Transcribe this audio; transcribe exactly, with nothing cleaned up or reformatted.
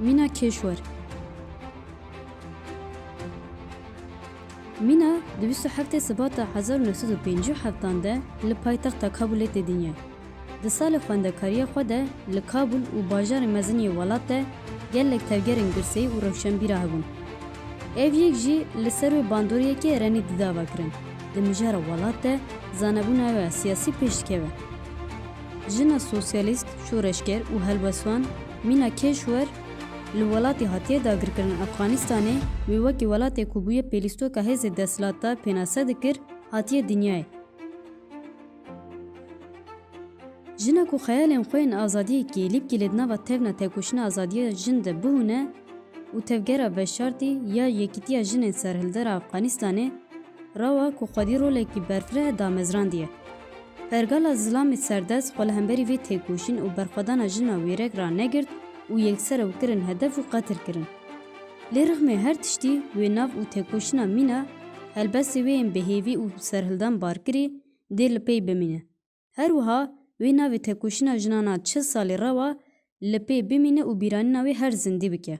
Mîna Kêşwer. Mîna di bîst û heftê Sibata hezar û neh sed û pêncî û heftan de li paytexta Kabulê tê dinyayê. Di salê xwendekariya xwe de li Kabul û bajarên mezin yê welat de gelek tevgerên girseyî û rewşenbîra hebûn. Ev yek jî li ser wê bandoriyekê Erenî dida vekirin. Di mijara welat de zanebûna wê ya siyasî pêş dikeve. Jina sosyalîst, şoreşger û helwestvan Mîna Kêşwer li welatê hatiye dagirkirin Efxanistanê, wê wekî welatê ku bûye pêlîstoka hêzê desthilata pênase dikir, hatiye dinyayê. Jina ku xeyalên xwe yên azadiyê kêlîbkî li di nava tevna têkoşîna azadiya jin de bihûne û tevgera veşartî ya Yekîtiya Jinên Serhildera Efxanistanê, Rawa ku xwedî rolekî berfireh damezrandiye. Pergala zilamê serdest xwe li hemberî vê têkoşîn û berxwedana jina wêrek ranegirt û yekser ew kirin hedef û qetil kirin. Lê rixmê her tiştî wê nav û têkoşîna Mîna helbestê wê yên bi hêvî û serhildan barkirî dê li pey bimîne. Her wiha wê navê têkoşîna jinana çil salî rewa li pê bimîne û bîranîna wê her zindî bike.